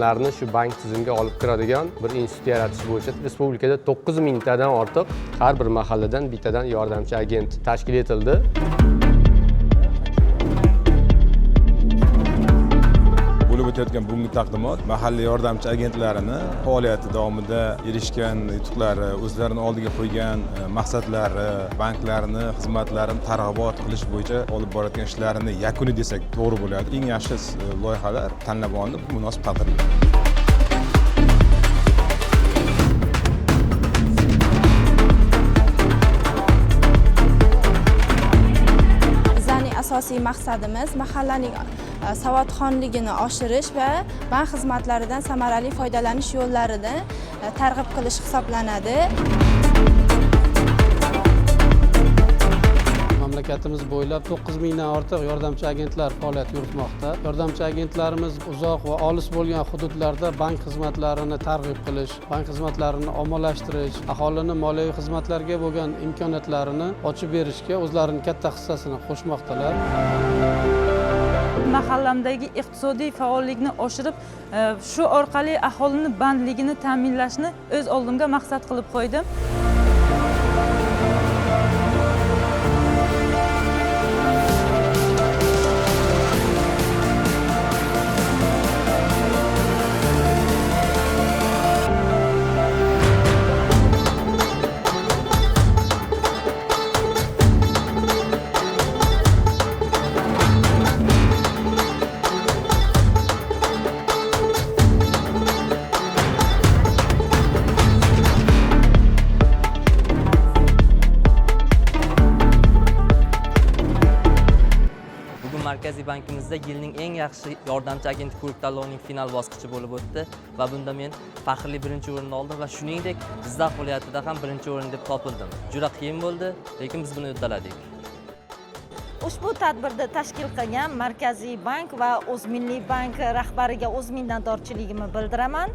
Odamlarni shu bank tizimiga olib kiradigan bir institut yaratish bo'yicha respublikada 9 mingtadan ortiq har bir mahalladan bittadan yordamchi agent tashkil etildi. Bo'lib o'tayotgan bugungi taqdimot mahalla yordamchi agentlarini faoliyati davomida erishgan yutuqlari, o'zlarini oldiga qo'ygan maqsadlari, banklarni xizmatlarini targ'ibot qilish bo'yicha olib borayotgan ishlarini yakuni desak to'g'ri bo'ladi. Eng yaxshi loyihalar tanlab olinib, munosib taqdirlandi. Bizlarning asosiy maqsadimiz mahallaning savodxonligini oshirish va bank xizmatlaridan samarali foydalanish yo'llarini targ'ib qilish hisoblanadi. Mamlakatimiz bo'ylab 9 mingdan ortiq yordamchi agentlar faoliyat yuritmoqda. Yordamchi agentlarimiz uzoq va olis bo'lgan hududlarda bank xizmatlarini targ'ib qilish, bank xizmatlarini ommalashtirish, aholini moliyaviy xizmatlarga bo'lgan imkoniyatlarini ochib berishga o'zlarining katta hissasini qo'shmoqdalar. Mahallamdagi iqtisodiy faollikni oshirib, shu orqali aholini bandligini ta'minlashni o'z oldimga maqsad qilib qo'ydim. Bugun Markaziy bankimizda yilning eng yaxshi yordamchi agenti ko'rik tanlovining final bosqichi bo'lib o'tdi va bunda men faxrli birinchi o'rinni oldim va shuningdek Jizzax viloyatida ham birinchi o'rin deb topildim. Juda qiyin bo'ldi, lekin biz buni uddaladik. Ushbu tadbirni tashkil qilgan Markaziy bank va O'zmilliybank rahbariga o'z minnatdorchiligimni bildiraman.